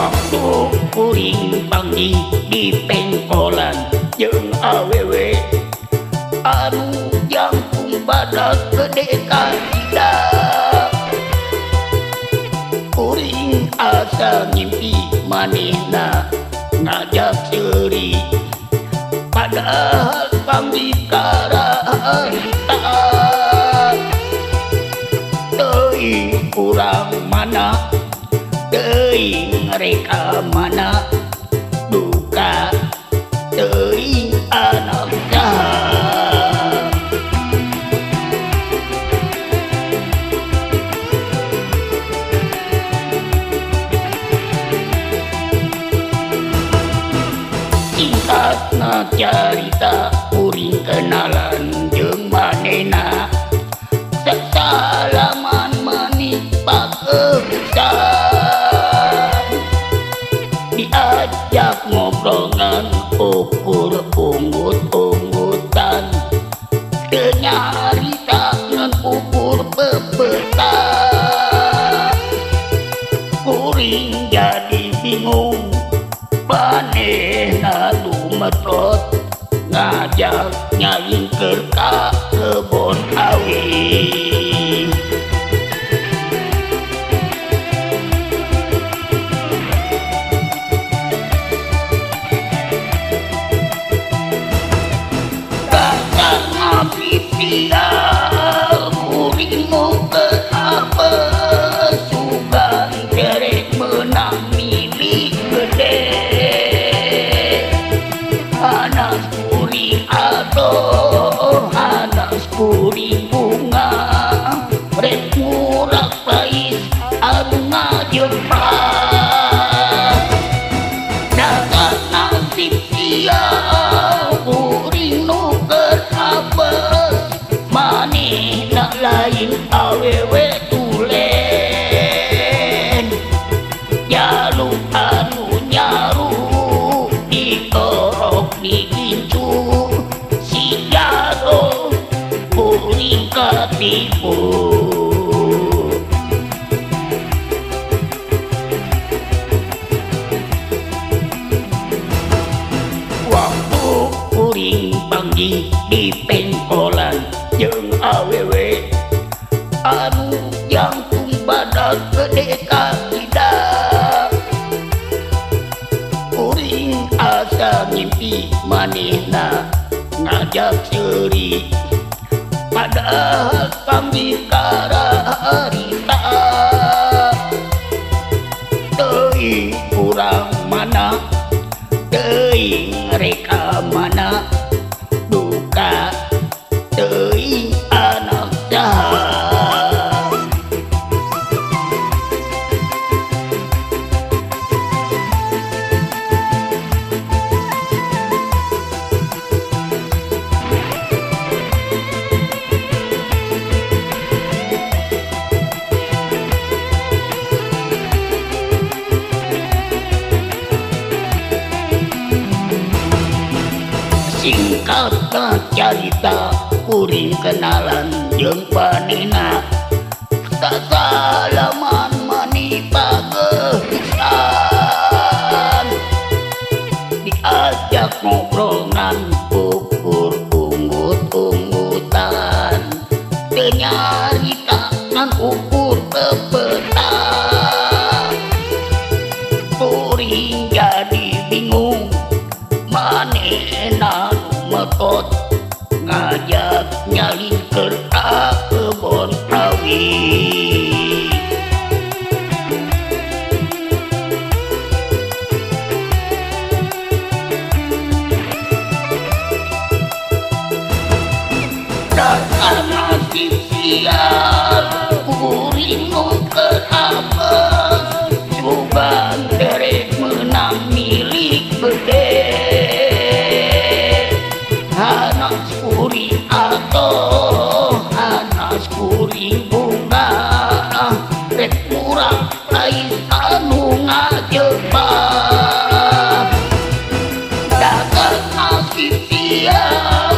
Waktu kuring panggih di pengkolan jeung awewe anu jangkung badak gede kasida. Kuring asa ngimpi manehna ngajak seuri, padahal panggih kararita. Teuing kurang mana, teuing reka mana, duka teuing anak saha. Singkatna carita kuring kenalan jeung manehna, sasalaman manis pakesan. Diajak ngobrongan ukur unggut-unggutan, teu nyarita ngan ukur pepeta. Kuring jadi bingung, manehna lumetot ngajak nyalingker ka kebon awi. Sial kuring nu keur apes, sugan terek meunang milik gede. Hanas kuring atoh, hanas kuring bunga, rek ngurak pais anu ngajempa. Dasar nasib sial kuring nu keur apes, manehna lain awewe tulen. Jalu anu nyaru ditorok digincu, si jaro kuring katipu. Waktu kuring panggih di pengkolan jeung awewe anu jangkung badak gede kasida. Kuring asa ngimpi manehna ngajak seuri, padahal panggih kararita. Teuing urang mana, teuing reka mana, duka teuing anak saha. Singkatna carita kuring kenalan jeung manehna, sasalaman mani pagesan. Diajak ngobrol ngan ukur unggut-unggutan, teu nyarita ngan ukur pepeta. Kuring jadi bingung, manehna lumetot ngajak nyalingker ka kebon awi. Dasar nasib sial kuring nu keur apes, sugan terek meunang milik gede. Hanas kuring atoh, hanas kuring bunga, rek murah pais anu ngajebak. Dasar nasib sial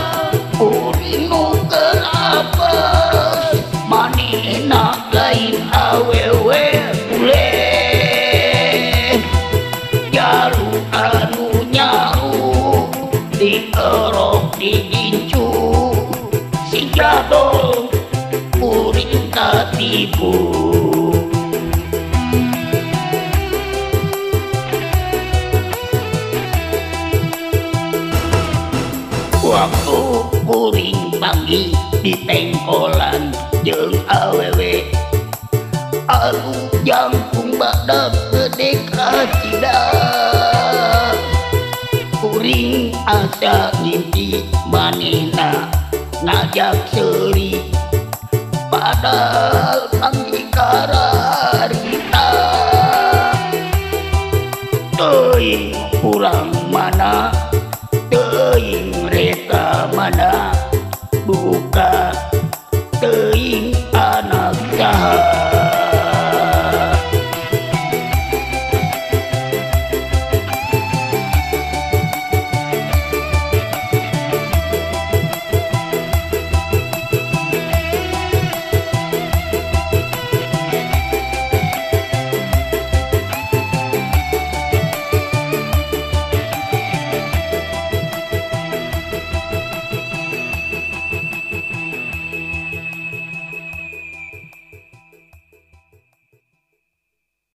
kuring nu keur apes, manehna lain awewe tulen. Roti gincu sing jadol kuring katipu. Waktu kuring panggih di tengkolan jeung awewe anu jangkung badak gede kacida. Kuring asa ngimpi manehna ngajak seuri padahal panggih kararita. Teuing urang mana